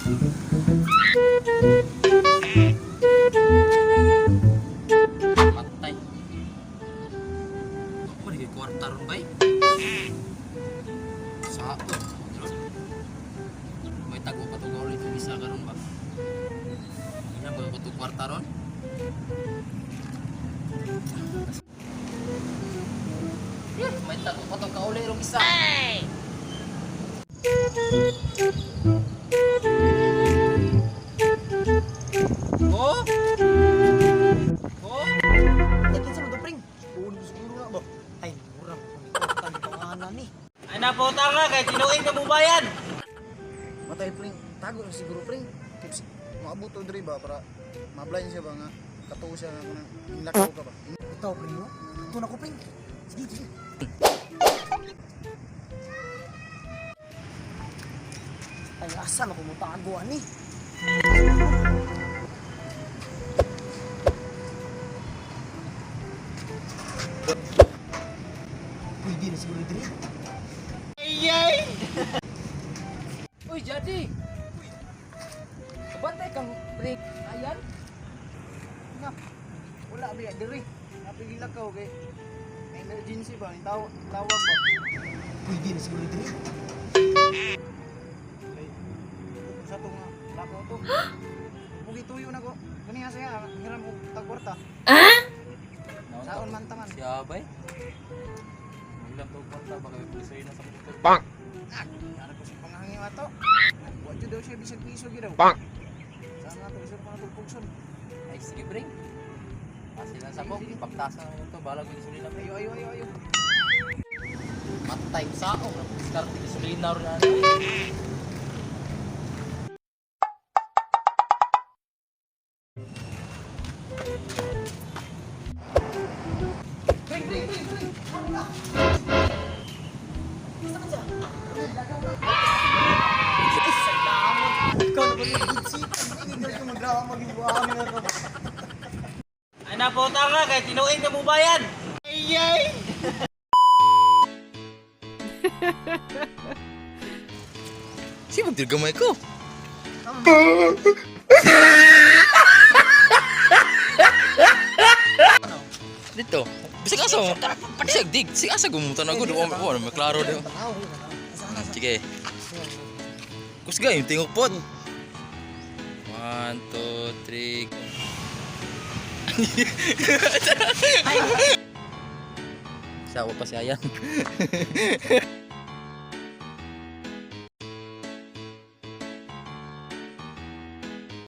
Patay. Ako rin kwarta ron bay. Sa may tago pa to ulit yung isa karon ba? Ina ba ko to kwarta ron? Yeah, may tago pa to kauli rong isa. Oh! Oh! Ay, kinsa man to, pring? Ulo siguro na ba? Ay, mura ko ni kwarta ni pangalan ni. Ay naputang ka kay tinuig na bubayan. Matay pring, tago na siguro pring. Tips, maabot to diri ba para ma-blind siya ba nga katuo siya nga kanang inlakaw ka ba. Ikaw, pring, no? Ito na ko, pring. Sige, sige. Ay, asa na ko mo tago, ani? Pwede na siguro diri. Uy, jadi. Kabantay kang break. Ayan. Na. Wala ba diri. Napigilakaw kay may emergency ba ni tawag tawag ba. Pwede na siguro diri. Kay sa to nga lakaw to. Mugi tuyo na ko. Kaniya siya hiram og tagkwarta. Saon man taman. Siya bay. Ilang to kwarta baka may pulisoy na sa motor. Ah, ara ko sa pangangin ato. Wa jud daw siya bisag piso gyud daw. Saan na to isang pa pugson. Ay, sige bring. Kasi lang sa ko, pagtasa na ito, balag ko gasolina pre. Ayo ayo ayo ayo. Matay sa ako, diskarte gasolina ron ano. Pring, pring, pring, pring. Ano na? Ay, salamat. Ikaw na ba yung good seat? Hindi ka maglawang mag-iwang na ka ba? Ay naputang ka kay tinuig na bubayan. Sibog dir gamay ko. Dito. Bisag asa mo. Bisag dig, bisag asa gumutan ako do. Oh, may klaro do. Tanaw, tanaw. Sige. Kusga yung tingok pod. 1 2 3. Sawa pa si Ayan.